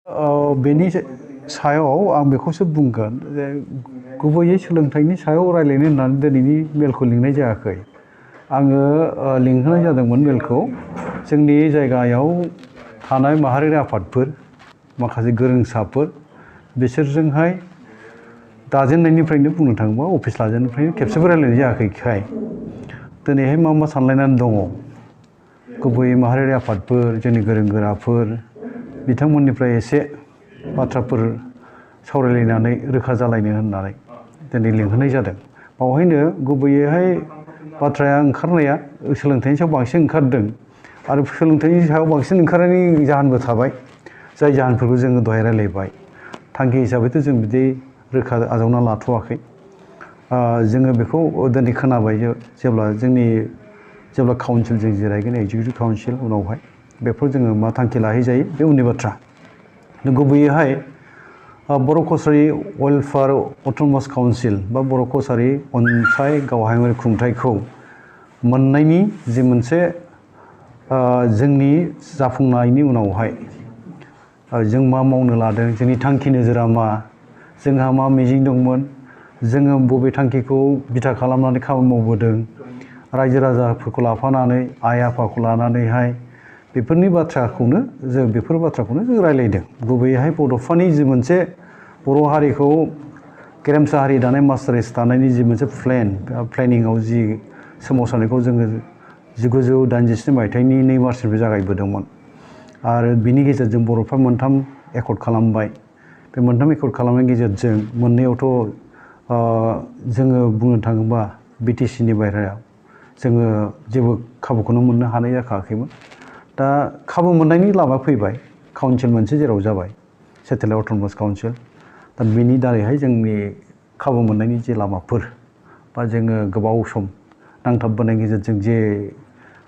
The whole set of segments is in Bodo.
बेनि सायाव आं बेखौसो बुंगोन जे गुबैयै सोलोंथाइनि सायाव रायज्लायनो होननानै दिनैनि मेलखौ लिंनाय जायाखै। आङो लिंहोनाय जादोंमोन मेलखौ जोंनि जायगायाव थानाय माहारियारि आफादफोर माखासे गोरोंसाफोर बिसोरजोंहाय दाजेननायनिफ्रायनो बुंनो थाङोबा अफिस लाजेननिफ्रायनो खेबसेबो रायज्लायनाय जायाखैखाय दिनैहाय मा सानलायनानै दङ गुबैयै माहारियारि आफादफोर जोंनि गोरों गोराफोर बिथांमोननिफ्राय एसे बाथ्राफोर सावरायलायनानै रोखा जालायनो होननानै दिनै लिंहोनाय जादों। बावहायनो गुबैयैहाय बाथ्राया ओंखारनाया सोलोंथाइनि सायाव बांसिन ओंखारदों आरो सोलोंथाइनि सायाव बांसिन ओंखारनायनि जाहोनबो थाबाय जाय जाहोनफोरखौ जोङो दहाय रायलायबाय। थांखि हिसाबैथ' जों बिदि रोखा आजावना लाथ'वाखै। जोङो बेखौ दिनै खोनाबाय जेब्ला काउन्सिलजों जिरायगोन एक्जिकिउटिभ काउन्सिल उनावहाय बेफोर जोङो मा थांखि लाहैजायो बे उननि बाथ्रा। गुबैयैहाय बर' कसारि वेलफेयार अट'नमास काउन्सिल बा बर' कसारि अनसाय गावहायुङारि खुंथायखौ मोननायनि जि मोनसे जोंनि जाफुंनायनि उनावहाय जों मा मावनो लादों, जोंनि थांखि नोजोरा मा, जोंहा मा मिजिं दंमोन, जोङो बबे थांखिखौ बिथा खालामनानै खामानि मावबोदों, रायजो राजाफोरखौ लाफानानै आइ आफाखौ लानानैहाय बेफोर बाथ्राखौनो जों रायलायदों। गुबैयैहाय बड'फानि जि मोनसे बर' हारिखौ गेरेमसा हारि दानाय मास्टार रेस दानायनि जि मोनसे प्लेनिंआव जि सोमावसारनायखौ जोङो 1987 मायथाइनि 2 मार्चनिफ्राय जागायबोदोंमोन आरो बिनि गेजेरजों बर'फ्रा 3 एकर्ड खालामबाय। बे 3 एकर्ड खालामनायनि गेजेरजों मोननैयावथ' जोङो बुंनो थाङोबा बिटिसिनि बाहेरायाव जोङो जेबो खाबुखौनो मोननो हानाय जाखायाखैमोन। दा खाबु मोननायनि लामा फैबाय, काउन्सिल मोनसे जेराव जाबाय सेटेलाइट अट'नमास काउन्सिल। दा बेनि दारैहाय जोंनि खाबु मोननायनि जे लामाफोर बा जोङो गोबाव सम नांथाबबोनायनि गेजेरजों जे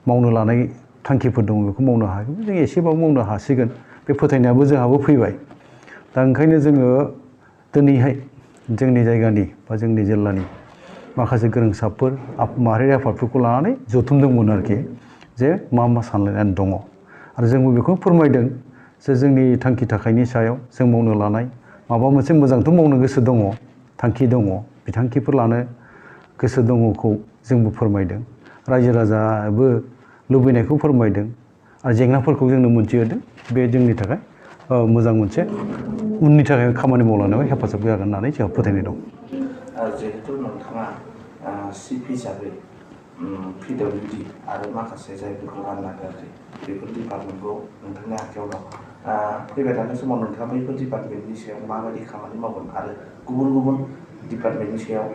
मावनो लानाय थांखिफोर दङ बेखौ मावनो हायाखैमोन, जों एसेबाबो मावनो हासिगोन बे फोथायनायाबो जोंहाबो फैबाय। दा ओंखायनो जोङो दिनैहाय जोंनि जायगानि बा जोंनि जिल्लानि माखासे गोरोंसाफोर माहारियारि आफादफोरखौ लानानै जथुमदोंमोन आरोखि जे मा सानलायनानै दङ आरो जोंबो बेखौ फोरमायदों जे जोंनि थांखि थाखायनि सायाव जों मावनो लानाय माबा मोनसे मोजांथ' मावनो गोसो दङ, थांखि दङ, बिथांखिफोर लानो गोसो दङखौ जोंबो फोरमायदों। रायजो राजायाबो लुबैनायखौ फोरमायदों आरो जेंनाफोरखौ जोंनो मोनथिहोदों। बे जोंनि थाखाय मोजां मोनसे उननि थाखाय खामानि मावलांनायाव हेफाजाब जागोन होननानै जोंहा फोथायनाय दं। जिहेतु नोंथाङा चिफ हिसाबै PWD आरो माखासे जायफोरखौ रानना होआखै बेफोर डिपार्टमेन्टखौ नोंथांनि आखायाव दं। फैबाय थानाय समाव नोंथाङा बैफोर डिपार्टमेन्टनि सायाव माबायदि खामानि मावगोन आरो गुबुन डिपार्टमेन्टनि सायाव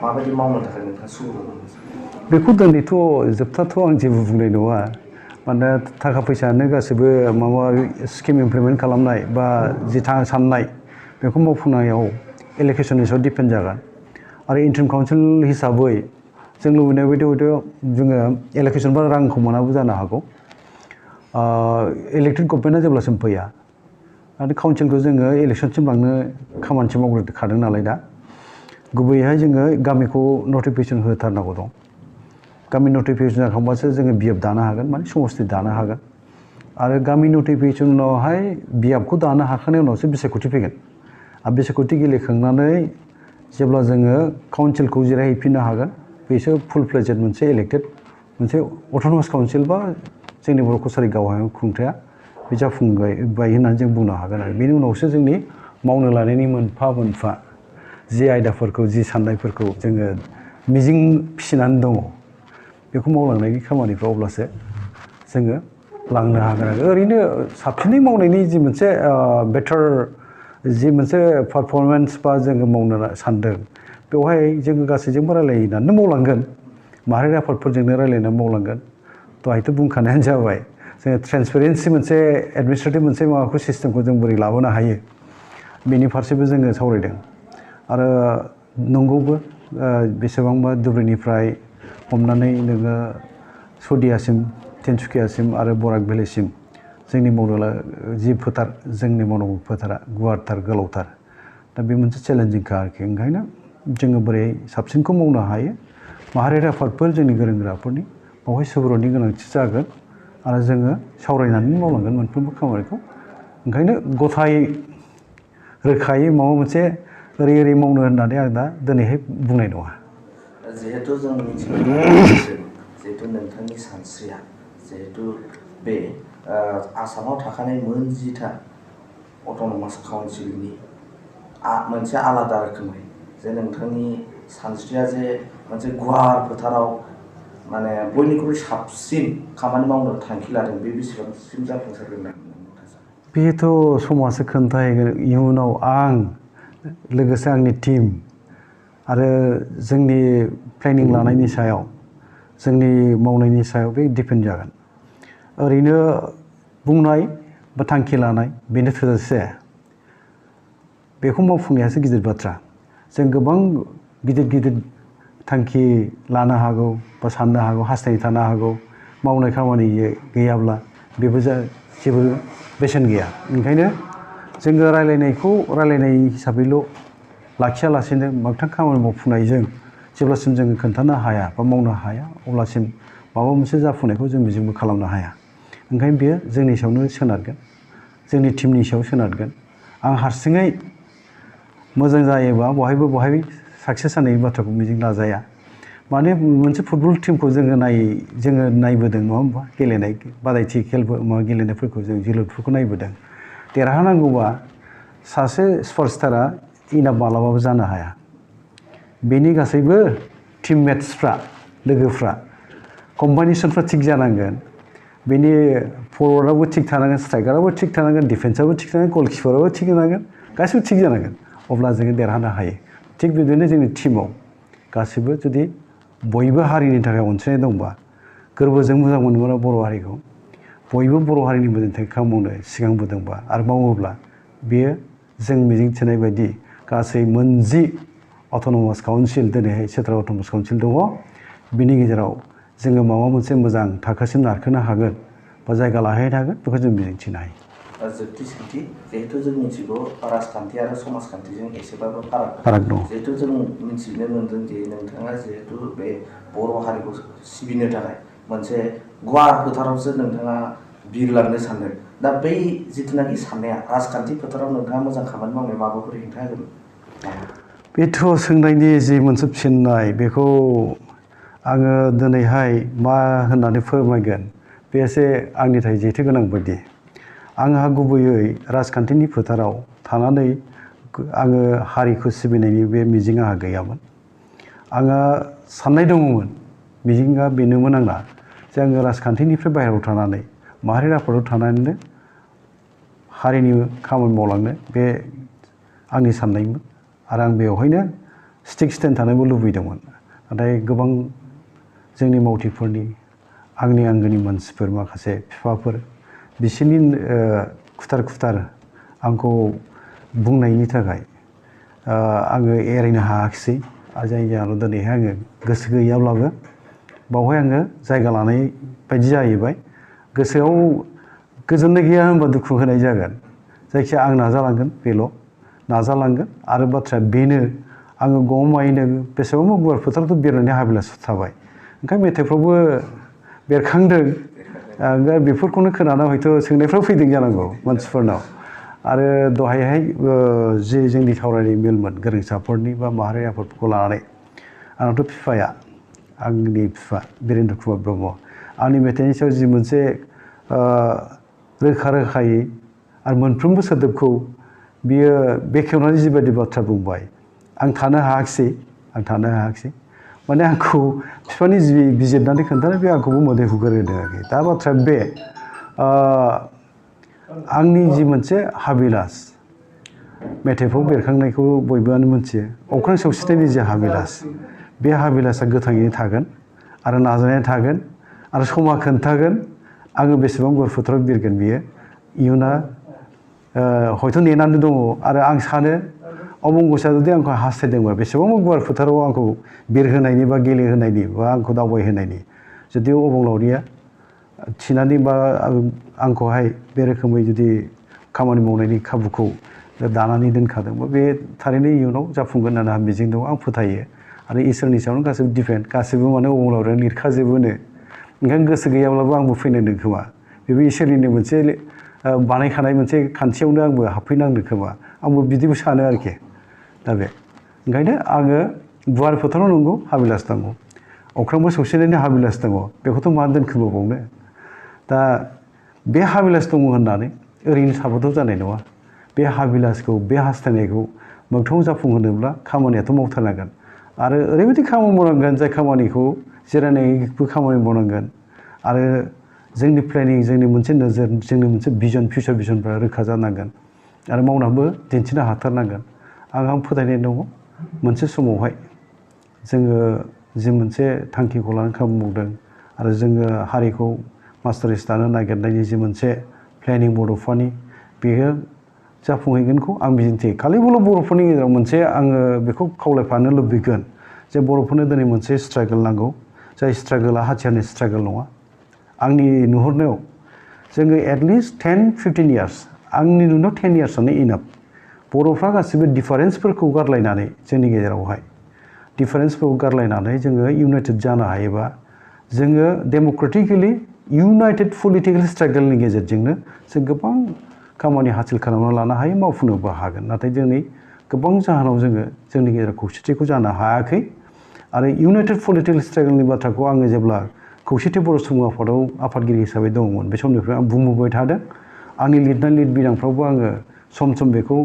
माबायदि मावनो थाखाय नोंथाङा सुबुरुन होनो सानो? बेखौ दिनैथ' जोबथाथ' आं जेबो बुंनाय नङा। मानोना थाखा फैसायानो गासैबो माबा स्किम इमप्लिमेन्ट खालामनाय बा जि साननाय बेखौ मावफुंनायाव इलेक्सननि सायाव डिपेन्ड जागोन। आरो इन्टारिम काउन्सिल हिसाबै जों लुबैनाय बायदि हयथ' जोङो इलेक्सन बा रांखौ मोनाबो जानो हागौ। इलेक्टेड गभर्नमेन्टआ जेब्लासिम फैया आरो काउन्सिलखौ जोङो इलेक्सनसिम लांनो खामानिसो मावग्रोखादों नालाय दा गुबैयैहाय जोङो गामिखौ नटिफिकेसन होथारनांगौ दं। गामि नटिफिकेसन जाखांबासो जोङो बिएफ दानो हागोन, माने समस्ति दानो हागोन। आरो गामि नटिफिकेसन उनावहाय बिएफखौ दानो हाखांनायनि उनावसो बिसायख'थि फैगोन। आरो बिसायख'थि गेलेखांनानै जेब्ला जोङो काउन्सिलखौ जिरायहैफिननो हागोन बेसो फुल फ्लेजेड मोनसे इलेक्टेड मोनसे अट'नमास काउन्सिल बा जोंनि बर' कसारि गावहायुं खुंथाया बे जाफुंबाय होननानै जों बुंनो हागोन। आरो बेनि उनावसो जोंनि मावनो लानायनि मोनफा मोनफा जि आयदाफोरखौ जि साननायफोरखौ जोङो मिजिं फिसिनानै दङ बेखौ मावलांनायनि खामानिखौ अब्लासो जोङो लांनो हागोन। आरो ओरैनो साबसिनै मावनायनि जि मोनसे बेटार जि मोनसे पारफरमेन्स बा जोङो मावनो सानदों बेवहाय जोङो गासैजोंबो रायलायनानै मावलांगोन, माहारियारि आफादफोरजोंनो रायलायनानै मावलांगोन। दहायथ' बुंखानायानो जाबाय जोङो ट्रेन्सपेरेन्सि मोनसे एडमिनिस्ट्रेटिभ मोनसे माबाखौ सिस्टेमखौ जों बोरै लाबोनो हायो बेनि फारसेबो जोङो सावरायदों। आरो नंगौबो बेसेबांबा धुबुरीनिफ्राय हमनानै नोङो सदियासिम, तिनसुकियासिम आरो बराक भेलिसिम जोंनि मावनो जि फोथार जोंनि मावनांगौ फोथारा गुवारथार गोलावथार। दा बे मोनसे चेलेन्जिंखा आरोखि। ओंखायनो जोङो बोरै साबसिनखौ मावनो हायो माहारियारि आफादफोर जोंनि गोरों गोराफोरनि बावहाय सुबुरुननि गोनांथि जागोन। आरो जोङो सावरायनानै मावलांगोन मोनफ्रोमबो खामानिखौ ओंखायनो गथायै रोखायै माबा मोनसे ओरै मावनो होननानै आं दा दिनैहाय बुंनाय नङा। जिहेतु जों मिथिनो जिहेतु नोंथांनि सानस्रिया जिहेतु बे आसामाव थाखानाय मोन 10टा अट'नमास काउन्सिलनि मोनसे आलादा रोखोमै जे नोंथांनि सानस्रिया जे मोनसे गुवार फोथाराव माने बयनिख्रुइ साबसिन खामानि मावनो थांखि लादों बे बेसेबांसिम जाफुंसारगोन होननानै बेथ' समाजसो खोन्थाहैगोन इयुनाव आं लोगोसे आंनि टिम आरो जोंनि प्लेनिं लानायनि सायाव जोंनि मावनायनि सायाव बे डिपेन्ड जागोन। ओरैनो बुंनाय बा थांखि लानाय बेनो थोजासे बेखौ मावफुंनायासो गिदिर बाथ्रा। जों गोबां गिदिर थांखि लानो हागौ बा साननो हागौ हास्थायना थानो हागौ मावनाय खामानि गैयाब्ला बेबो जेबो बेसेन गैया। ओंखायनो जोङो रायलायनाय हिसाबैल' लाखियालासेनो मोगथां खामानि मावफुंनायजों जेब्लासिम जोङो खोन्थानो हाया बा मावनो हाया अब्लासिम माबा मोनसे जाफुंनायखौ जों मिजिंबो खालामनो हाया। ओंखायनो बेयो जोंनि सायावनो सोनारगोन, जोंनि टिमनि सायाव सोनारगोन। आं हारसिङै मोजां जायोबा बहाय साक्सेस जानायनि बाथ्राखौ मिजिं लाजाया। माने मोनसे फुटबल टिमखौ जोङो नायबोदों नङा होमबा? गेलेनाय बादायथि गेलेनायफोरखौ जों जोलुरफोरखौ नायबोदों। देरहानांगौबा सासे सुपारस्टारा इनाफ मालाबाबो जानो हाया। बेनि गासैबो टिममेट्सफ्रा लोगोफ्रा कम्बाइनेसनफ्रा थिग जानांगोन। बेनि फरवार्डआबो थिग थानांगोन, स्ट्राइकाराबो थिग थानांगोन, डिफेन्सआबो थिग थानांगोन, गलकिपाराबो थिग थानांगोन, गासिबो थिग जानांगोन। अब्ला जोङो देरहानो हायो। थिग बिदिनो जोंनि टिमाव गासिबो जुदि बयबो हारिनि थाखाय अनसायनाय दंबा गोरबोजों मोजां मोनोब्ला बर' हारिखौ बयबो बर' हारिनि मोजांनि थाखाय खामानि मावनो सिगांबोदोंबा आरो मावोब्ला बेयो जों मिजिंथिनाय बायदि गासै मोन 10 अट'नमास काउन्सिल दिनैहाय सेन्ट्रेल अट'नमास काउन्सिल दङ। बिनि गेजेराव जोङो माबा मोनसे मोजां थाखोसिम नारखोनो हागोन बा जायगा लाहैनो हागोन बेखौ जों मिजिंथिनो हायो। जोबथि सोंथि जिहेतु जों मिथिगौ राजखान्थि आरो समाजखान्थिजों एसेबाबो फाराग दङ। जिहेतु जों मिथिनो मोनदों दि नोंथाङा जिहेतु बे बर' हारिखौ सिबिनो थाखाय मोनसे गुवार फोथारावसो नोंथाङा बिरलांनो सानदों। दा बै जिथुनाखि साननाया राजखान्थि फोथाराव नोंथाङा मोजां खामानि मावनाय माबाफोर हेंथा होगोन नामा? बेथ' सोंनायनि जि मोनसे फिननाय बेखौ आङो दिनैहाय मा होननानै फोरमायगोन बे एसे आंनि थाखाय जेथो गोनां बायदि। आंहा गुबैयै राजखान्थिनि फोथाराव थानानै आङो हारिखौ सिबिनायनि बे मिजिं आंहा गैयामोन। आंहा साननाय दङमोन, मिजिंआ बेनोमोन आंना जे आङो राजखान्थिनिफ्राय बाहेरायाव थानानै माहारियारि आफादाव थानानैनो हारिनि खामानि मावलांनो बे आंनि साननायमोन आरो आं बेवहायनो स्टेन्ड थानोबो लुबैदोंमोन। नाथाय गोबां जोंनि मावथिफोरनि आंनि आंगोनि मानसिफोर माखासे बिफाफोर बिसोरनि खुथार आंखौ बुंनायनि थाखाय आङो एरायनो हायाखिसै आरो जायनि जाहोनाव दिनैहाय आङो गोसो गैयाब्लाबो बावहाय आङो जायगा लानाय बायदि जाहैबाय। गोसोआव गोजोननाय गैया होनबा दुखु होनाय जागोन। जायखिया आं नाजालांगोन बेल' नाजालांगोन आरो बाथ्राया बेनो आङो गमामायैनो बेसेबांबा गुवार फोथारावथ' बेरायनायनि हाबिलास थाबाय। ओंखायनो मेथाइफ्रावबो बेरखांदों। बेफोरखौनो खोनाना हयथ' सोंनायफ्राव फैदों जानांगौ मानसिफोरनाव। आरो दहायहाय जि जोंनि सावरायनाय मेलमोन गोरोंसाफोरनि बा माहारियारि आफादफोरखौ लानानै आंनाथ' बिफाया आंनि बिफा बिरेन्द्र कुमार ब्रह्म आंनि मेथाइनि सायाव जि मोनसे रोखायै आरो मोनफ्रोमबो सोदोबखौ बियो बेखेवनानै जिबायदि बाथ्रा बुंबाय आं थानो हायाखिसै। माने आंखौ बिफानि जि बिजिरनानै खोन्थानाय बे आंखौबो मोदै हुगारहोदों आरोखि। दा बाथ्राया बे आंनि जि मोनसे हाबिलास मेथाइफ्राव बेरखांनायखौ बयबोआनो मिथियो अख्रां सौसिनायनि जि हाबिलास बे हाबिलासा गोथाङैनो थागोन आरो नाजानाया थागोन आरो समा खोन्थागोन आङो बेसेबां गुवार फोथाराव बिरगोन बियो इयुना हयथ' नेनानै दङ। आरो आं सानो अबंगसआ जुदि आंखौ हास्थायदोंबा बेसेबांबा गुवार फोथाराव आंखौ बिरहोनायनि बा गेलेहोनायनि बा आंखौ दावबायहोनायनि जुदि अबंलावरिया थिनानै बा आंखौहाय बे रोखोमै जुदि खामानि मावनायनि खाबुखौ दानानै दोनखादोंबा बे थारैनो इयुनाव जाफुंगोन होननानै आं मिजिं दङ। आं फोथायो आरो इसोरनि सायावनो गासैबो दिपेन्ड गासैबो माने अबंलावरिया लिरखाजोबोनो। ओंखायनो गोसो गैयाब्लाबो आंबो फैनांदों खोमा बेबो इसोरनिनो मोनसे बानायखानाय मोनसे खान्थियावनो आंबो हाबफैनांदों खोमा आंबो बिदिबो सानो आरोखि दा बे ओंखायनो आङो गुवार फोथाराव नंगौ हाबिलास दङ अख्रांबो सौसिनायनि हाबिलास दङ बेखौथ' मा दोनखोमाबावनो दा बे हाबिलास दङ होननानै ओरैनो थाबाथ' जानाय नङा बे हाबिलासखौ बे हास्थायनायखौ मोगथाङाव जाफुंहोनोब्ला खामानियाथ' मावथारनांगोन आरो ओरैबायदि खामानि मावनांगोन जाय खामानिखौ जिरायनायबो खामानि मावनांगोन आरो जोंनि प्लेनिं जोंनि मोनसे नोजोर जोंनि मोनसे भिजन फिउचार भिजनफ्रा रोखा जानांगोन आरो मावनानैबो दिन्थिनो हाथारनांगोन आं फोथायनाय दङ मोनसे समावहाय जोङो जि मोनसे थांखिखौ लानानै खामानि मावदों आरो जोङो हारिखौ मास्टाराइज दानो नागिरनायनि जि मोनसे प्लेनिं बड'फानि बेयो जाफुंहैगोनखौ आं मिजिंथियो खालिबोल' बर'फोरनि गेजेराव मोनसे आङो बेखौ खावलायफानो लुबैगोन जे बर'फोरनो दिनै मोनसे स्ट्रागोल नांगौ जाय स्ट्रागोला हाथियारनि स्ट्रागोल नङा आंनि नुहुरनायाव जोङो एटलिस्ट 10-15 इयार्स आंनि नुनायाव 10 इयार्सआनो इनाफ बर'फ्रा गासिबो डिफारेन्सफोरखौ गारलायनानै जोंनि गेजेरावहाय डिफारेन्सफोरखौ गारलायनानै जोङो इउनाइटेड जानो हायोबा जोङो डेम'क्रेटिकेलि इउनाइटेड पलिटिकेल स्ट्रागोलनि गेजेरजोंनो जों गोबां खामानि हासिल खालामना लानो हायो मावफुंनोबो हागोन नाथाय दिनै गोबां जाहोनाव जोङो जोंनि गेजेराव खौसेथिखौ जानो हायाखै आरो इउनाइटेड पलिटिकेल स्ट्रागोलनि बाथ्राखौ आङो जेब्ला खौसेथि बर' सुबुं आफादाव आफादगिरि हिसाबै दङमोन बे समनिफ्राय आं बुंबोबाय थादों आंनि लिरनाय लिरबिदांफ्रावबो आङो सम सम बेखौ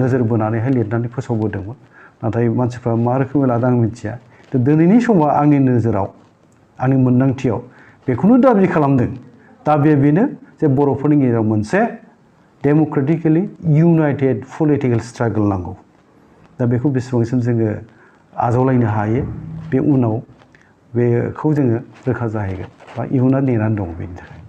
नोजोर बोनानैहाय लिरनानै फोसावबोदोंमोन नाथाय मानसिफ्रा मा रोखोमै लादों आं मिथिया दिनैनि समा आंनि नोजोराव आंनि मोन्दांथियाव बेखौनो दाबि खालामदों दाबिया बेनो जे बर'फोरनि गेजेराव मोनसे डेम'क्रेटिकेलि इउनाइटेड पलिटिकेल स्ट्रागोल नांगौ दा बेखौ बेसेबांसिम जोङो आजावलायनो हायो बे उनाव बेखौ जोङो रोखा जाहैगोन बा इयुना नेनानै दं बेनि थाखाय